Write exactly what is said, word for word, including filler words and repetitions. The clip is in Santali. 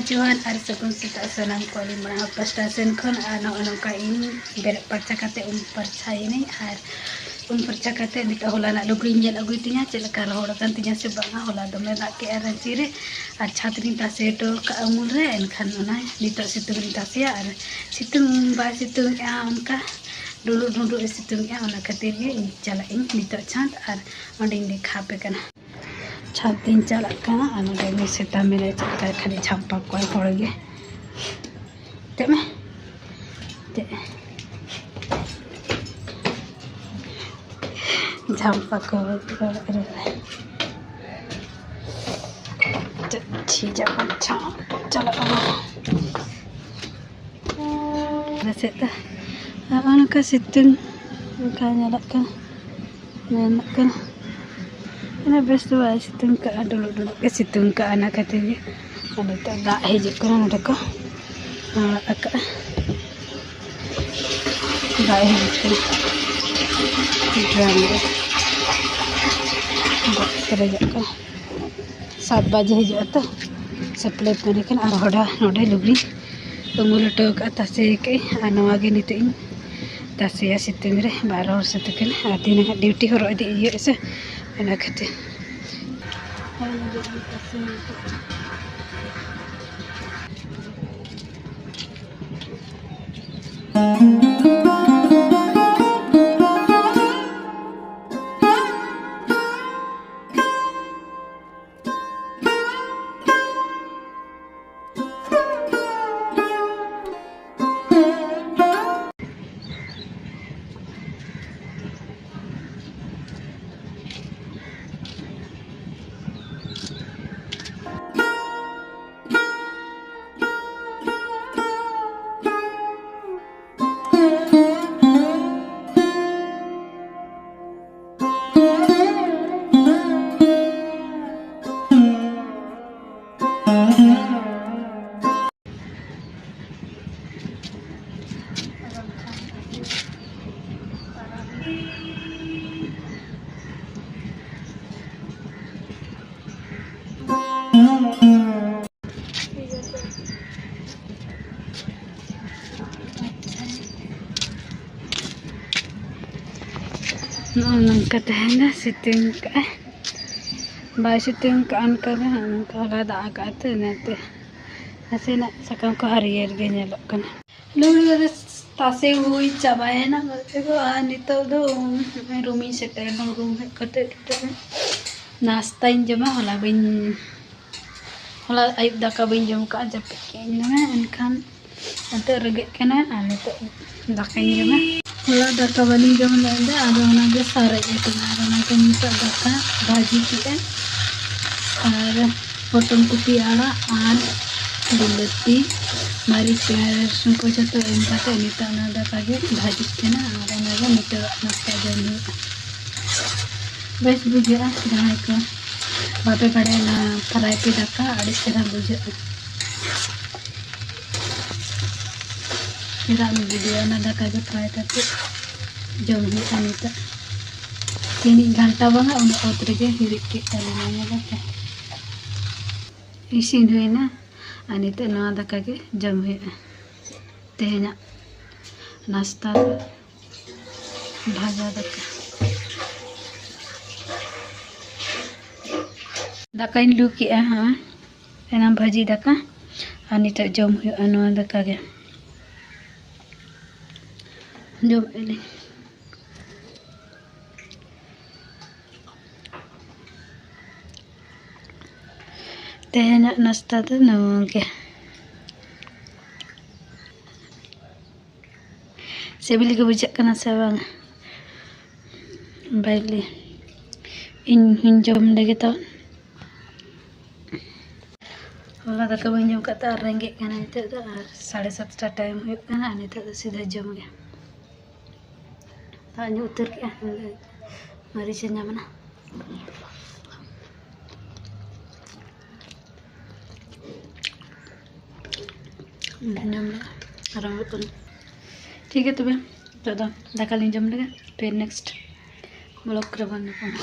ᱡᱚᱦᱟᱨ ᱟᱨ ᱥᱟᱹᱜᱩᱱ ᱥᱮᱛᱟᱜ ᱥᱟᱱᱟᱢ ᱠᱚ ᱟᱹᱞᱤᱧ ᱢᱟᱲᱟᱝ ᱯᱟᱥᱴᱟ ᱥᱮᱱ ᱠᱷᱚᱱ᱾ ᱟᱨ ᱱᱚᱜᱼᱚ ᱱᱚᱝᱠᱟ ᱤᱧ ᱵᱮᱨᱮᱫ ᱯᱟᱨᱪᱟ ᱠᱟᱛᱮ, ᱩᱢ ᱯᱟᱨᱪᱟᱭᱮᱱᱟᱹᱧ ᱟᱨ ᱩᱢ ᱯᱟᱨᱪᱟ ᱠᱟᱛᱮ ᱱᱤᱛᱚᱜ ᱦᱚᱞᱟᱱᱟᱜ ᱞᱩᱜᱽᱲᱤᱧ ᱧᱮᱞ ᱟᱹᱜᱩᱭ ᱛᱤᱧᱟ ᱪᱮᱫ ᱞᱮᱠᱟ ᱨᱚᱦᱚᱲ ᱟᱠᱟᱱ ᱛᱤᱧᱟ ᱥᱮ ᱵᱟᱝᱟ᱾ ᱦᱚᱞᱟ ᱫᱚᱢᱮ ᱫᱟᱜ ᱠᱮᱜᱼᱟ ᱨᱟᱺᱪᱤ ᱨᱮ, ᱟᱨ ᱪᱷᱟᱫᱽ ᱨᱤᱧ ᱛᱟᱥᱮ ᱦᱚᱴᱚ ᱠᱟᱜᱼᱟ ᱩᱢᱩᱞ ᱨᱮ, ᱮᱱᱠᱷᱟᱱ ᱚᱱᱟ ᱱᱤᱛᱚᱜ ᱥᱤᱛᱩᱝ ᱨᱤᱧ ᱛᱟᱥᱮᱭᱟ᱾ ᱟᱨ ᱥᱤᱛᱩᱝ ᱵᱟᱭ ᱥᱤᱛᱩᱝ ᱮᱜᱼᱟ ᱚᱱᱠᱟ, ᱰᱩᱸᱰᱩᱜ ᱰᱩᱸᱰᱩᱜ ᱮ ᱥᱤᱛᱩᱝ ᱮᱜᱼᱟ, ᱚᱱᱟ ᱠᱷᱟᱹᱛᱤᱨ ᱜᱮ ᱤᱧ ᱪᱟᱞᱟᱜ ᱤᱧ ᱱᱤᱛᱚᱜ ᱪᱷᱟᱫᱽ ᱟᱨ ᱚᱸᱰᱮᱧ ᱫᱮᱠᱷᱟᱣ ᱟᱯᱮ ᱠᱟᱱᱟ᱾ ᱪᱷᱟᱫᱽ ᱛᱤᱧ ᱪᱟᱞᱟᱜ ᱠᱟᱱᱟ ᱟᱨ ᱱᱚᱰᱮ ᱩᱱᱤ ᱥᱮᱛᱟ ᱢᱮᱱᱟᱭ ᱪᱮᱫ ᱞᱮᱠᱟ ᱠᱷᱟᱹᱞᱤ ᱡᱷᱟᱢᱯᱟ ᱠᱚᱣᱟᱭ ᱦᱚᱲ ᱜᱮ᱾ ᱫᱮᱡ ᱢᱮ᱾ ᱫᱮᱡ᱾ ᱡᱷᱟᱢᱯᱟ ᱠᱚ ᱚᱲᱟᱜ ᱨᱮ᱾ ᱪᱮᱫ ᱪᱷᱤᱡᱟ ᱵᱟᱧᱪᱟᱣ ᱪᱟᱞᱟᱜ ᱠᱟᱱᱟ᱾ ᱟᱞᱮ ᱥᱮᱫ ᱫᱚ ᱱᱚᱜᱼᱚ ᱱᱚᱝᱠᱟ ᱥᱤᱛᱩᱝ ᱚᱱᱠᱟ ᱧᱮᱞᱚᱜ ᱠᱟᱱᱟ, ᱧᱮᱞᱚᱜ ᱠᱟᱱᱟ᱾ ᱩᱱᱟᱹᱜ ᱵᱮᱥ ᱫᱚ ᱵᱟᱭ ᱥᱤᱛᱩᱝ ᱠᱟᱜᱼᱟ, ᱰᱩᱞᱩᱜ ᱰᱩᱞᱩᱜ ᱜᱮ ᱥᱤᱛᱩᱝ ᱠᱟᱜᱼᱟ᱾ ᱚᱱᱟ ᱠᱷᱟᱹᱛᱤᱨ ᱜᱮ ᱟᱨ ᱱᱤᱛᱚᱜ ᱫᱟᱜ ᱦᱤᱡᱩᱜ ᱠᱟᱱᱟ, ᱱᱚᱸᱰᱮ ᱠᱚ ᱟᱲᱟᱜ ᱟᱠᱟᱜᱼᱟ᱾ ᱫᱟᱜ ᱦᱤᱡᱩᱜ ᱠᱟᱱᱟ ᱰᱨᱟᱢ ᱨᱮ, ᱫᱟᱜ ᱯᱮᱨᱮᱡᱚᱜ ᱠᱟᱱᱟ᱾ ᱥᱟᱛ ᱵᱟᱡᱮ ᱦᱤᱡᱩᱜᱼᱟ ᱛᱚ ᱥᱟᱯᱞᱟᱭ ᱯᱟᱱᱤ ᱠᱷᱚᱱ᱾ ᱟᱨ ᱦᱚᱰᱟ ᱱᱚᱰᱮ ᱞᱩᱜᱽᱲᱤ ᱩᱢᱩᱞ ᱦᱚᱴᱚ ᱠᱟᱜᱼᱟ, ᱛᱟᱥᱮ ᱠᱟᱜᱼᱟᱹᱧ᱾ ᱟᱨ ᱱᱚᱣᱟ ᱜᱮ ᱱᱤᱛᱚᱜ ᱤᱧ ᱛᱟᱥᱮᱭᱟ ᱥᱤᱛᱩᱝ ᱨᱮ, ᱵᱟᱨ ᱦᱚᱲ ᱥᱤᱛᱩᱝ ᱠᱟᱱᱟ᱾ ᱟᱨ ᱛᱤᱱᱟᱹᱜ ᱰᱤᱭᱩᱴᱤ ᱦᱚᱨᱚᱜ ᱤᱫᱤ ᱤᱭᱟᱹᱜᱼᱟ ᱥᱮ, ᱚᱱᱟ ᱠᱷᱟᱹᱛᱤᱨ᱾ ᱠᱟ ᱛᱮᱦᱮᱧ ᱫᱚ ᱥᱤᱛᱩᱝ ᱠᱟᱜᱼᱟᱭ, ᱵᱟᱭ ᱥᱤᱛᱩᱝ ᱠᱟᱜᱼᱟ ᱚᱱᱠᱟ ᱫᱚ ᱦᱟᱸᱜ, ᱱᱚᱝᱠᱟ ᱦᱚᱞᱟ ᱫᱟᱜ ᱟᱠᱟᱫ ᱛᱮ ᱤᱱᱟᱹᱛᱮ ᱱᱟᱥᱮᱱᱟᱜ ᱥᱟᱠᱟᱢ ᱠᱚ ᱦᱟᱹᱨᱭᱟᱹᱲ ᱜᱮ ᱧᱮᱞᱚᱜ ᱠᱟᱱᱟ᱾ ᱞᱩᱜᱽᱲᱤ ᱠᱚᱫᱚ ᱛᱟᱥᱮ ᱦᱩᱭ ᱪᱟᱵᱟᱭᱮᱱᱟ ᱵᱚᱞᱛᱮ ᱫᱚ, ᱟᱨ ᱱᱤᱛᱚᱜ ᱫᱚ ᱨᱩᱢᱤᱧ ᱥᱮᱴᱮᱨᱮᱱᱟ᱾ ᱨᱩᱢ ᱦᱮᱡ ᱠᱟᱛᱮ ᱱᱤᱛᱚᱜ ᱱᱟᱥᱛᱟᱧ ᱡᱚᱢᱟ᱾ ᱦᱚᱞᱟ ᱵᱟᱹᱧ, ᱦᱚᱞᱟ ᱟᱹᱭᱩᱵ ᱫᱟᱠᱟ ᱵᱟᱹᱧ ᱡᱚᱢ ᱠᱟᱜᱼᱟ, ᱡᱟᱹᱯᱤᱫ ᱠᱮᱫᱟᱹᱧ ᱫᱚᱢᱮ᱾ ᱮᱱᱠᱷᱟᱱ ᱱᱤᱛᱚᱜ ᱨᱮᱸᱜᱮᱡ ᱠᱟᱱᱟ ᱟᱨ ᱱᱤᱛᱚᱜ ᱫᱟᱠᱟᱧ ᱡᱚᱢᱟ᱾ ᱦᱚᱞᱟ ᱫᱟᱠᱟ ᱵᱟᱹᱞᱤᱧ ᱡᱚᱢ ᱞᱮᱫᱟ, ᱟᱫᱚ ᱚᱱᱟᱜᱮ ᱥᱟᱨᱮᱡ ᱟᱠᱟᱱᱟ᱾ ᱟᱨ ᱚᱱᱟᱛᱮ ᱱᱤᱛᱚᱜ ᱫᱟᱠᱟ ᱵᱷᱟᱹᱡᱤ ᱠᱮᱫᱟ ᱟᱨ ᱯᱚᱴᱚᱢ ᱠᱚᱯᱤ ᱟᱲᱟᱜ ᱟᱨ ᱵᱤᱞᱟᱹᱛᱤ, ᱢᱟᱹᱨᱤᱪ, ᱯᱮᱸᱭᱟᱡᱽ, ᱨᱟᱹᱥᱩᱱ ᱠᱚ ᱡᱚᱛᱚ ᱮᱢ ᱠᱟᱛᱮ ᱱᱤᱛᱚᱜ ᱚᱱᱟ ᱫᱟᱠᱟ ᱜᱮ ᱵᱷᱟᱹᱡᱤᱜ ᱠᱟᱱᱟ᱾ ᱟᱨ ᱚᱱᱟᱜᱮ ᱱᱤᱛᱚᱜ ᱱᱟᱥᱛᱟ ᱡᱚᱢ ᱦᱩᱭᱩᱜᱼᱟ᱾ ᱵᱮᱥ ᱵᱩᱡᱷᱟᱹᱜᱼᱟ᱾ ᱡᱟᱦᱟᱸᱭ ᱠᱚ ᱵᱟᱯᱮ ᱵᱟᱲᱟᱭᱟ, ᱚᱱᱟ ᱯᱷᱨᱟᱭ ᱯᱮ ᱫᱟᱠᱟ ᱟᱹᱰᱤ ᱪᱮᱦᱨᱟ ᱵᱩᱡᱷᱟᱹᱜᱼᱟ᱾ ᱪᱮᱫᱟᱜ ᱮᱢ ᱵᱩᱡᱷᱟᱹᱣᱟ? ᱚᱱᱟ ᱫᱟᱠᱟ ᱜᱮ ᱯᱷᱨᱟᱭ ᱠᱟᱛᱮ ᱡᱚᱢ ᱦᱩᱭᱩᱜᱼᱟ ᱱᱤᱛᱚᱜ᱾ ᱛᱤᱱᱤᱡ ᱜᱷᱟᱱᱴᱟ ᱵᱟᱝᱟ, ᱩᱱᱟᱹᱜ ᱚᱛ ᱨᱮᱜᱮ ᱦᱤᱨᱤᱡ ᱠᱮᱫ ᱛᱟᱞᱮᱭᱟ᱾ ᱧᱮᱞ ᱯᱮ, ᱤᱥᱤᱱ ᱦᱩᱭᱱᱟ ᱟᱨ ᱱᱤᱛᱚᱜ ᱱᱚᱣᱟ ᱫᱟᱠᱟ ᱜᱮ ᱡᱚᱢ ᱦᱩᱭᱩᱜᱼᱟ᱾ ᱛᱮᱦᱮᱧᱟᱜ ᱱᱟᱥᱛᱟ ᱫᱚ ᱵᱷᱟᱡᱟ ᱫᱟᱠᱟ᱾ ᱫᱟᱠᱟᱧ ᱞᱩ ᱠᱮᱜᱼᱟ ᱦᱟᱸᱜ, ᱮᱱᱟᱝ ᱵᱷᱟᱹᱡᱤ ᱫᱟᱠᱟ, ᱟᱨ ᱱᱤᱛᱚᱜ ᱡᱚᱢ ᱦᱩᱭᱩᱜᱼᱟ ᱱᱚᱣᱟ ᱫᱟᱠᱟ ᱜᱮ᱾ ᱡᱚᱢᱮᱫᱼᱟ ᱞᱤᱧ᱾ ᱛᱮᱦᱮᱧᱟᱜ ᱱᱟᱥᱛᱟ ᱫᱚ ᱱᱚᱣᱟ ᱜᱮ᱾ ᱥᱤᱵᱤᱞ ᱜᱮ ᱵᱩᱡᱷᱟᱹᱜ ᱠᱟᱱᱟ ᱥᱮ ᱵᱟᱝ? ᱵᱟᱭᱞᱮ, ᱤᱧ ᱦᱚᱧ ᱡᱚᱢ ᱞᱮᱜᱮ ᱛᱚ᱾ ᱦᱚᱞᱟ ᱫᱟᱠᱟ ᱵᱟᱹᱧ ᱡᱚᱢ ᱠᱟᱜ ᱛᱮ ᱟᱨ ᱨᱮᱸᱜᱮᱡ ᱠᱟᱱᱟ ᱱᱤᱛᱚᱜ ᱫᱚ, ᱟᱨ ᱥᱟᱲᱮ ᱥᱟᱛᱴᱟ ᱴᱟᱭᱤᱢ ᱦᱩᱭᱩᱜ ᱠᱟᱱᱟ, ᱟᱨ ᱱᱤᱛᱚᱜ ᱫᱚ ᱥᱤᱫᱷᱟᱹ ᱡᱚᱢ ᱜᱮ᱾ ᱫᱟᱜ ᱧᱩ ᱩᱛᱟᱹᱨ ᱠᱮᱜᱼᱟ, ᱢᱟᱹᱨᱤᱪ ᱮ ᱧᱟᱢ ᱮᱱᱟ᱾ ᱧᱟᱢ ᱞᱮᱜᱼᱟ, ᱟᱨᱟᱢ ᱦᱩᱭᱩᱜ ᱠᱟᱱᱟ᱾ ᱴᱷᱤᱠ ᱜᱮᱭᱟ ᱛᱚᱵᱮ, ᱱᱤᱛᱚᱜ ᱫᱚ ᱫᱟᱠᱟ ᱞᱤᱧ ᱡᱚᱢ ᱞᱮᱜᱮ, ᱯᱷᱤᱨ ᱱᱮᱠᱥᱴ ᱵᱞᱚᱜ ᱨᱮ ᱵᱚᱱ ᱧᱟᱯᱟᱢᱟ᱾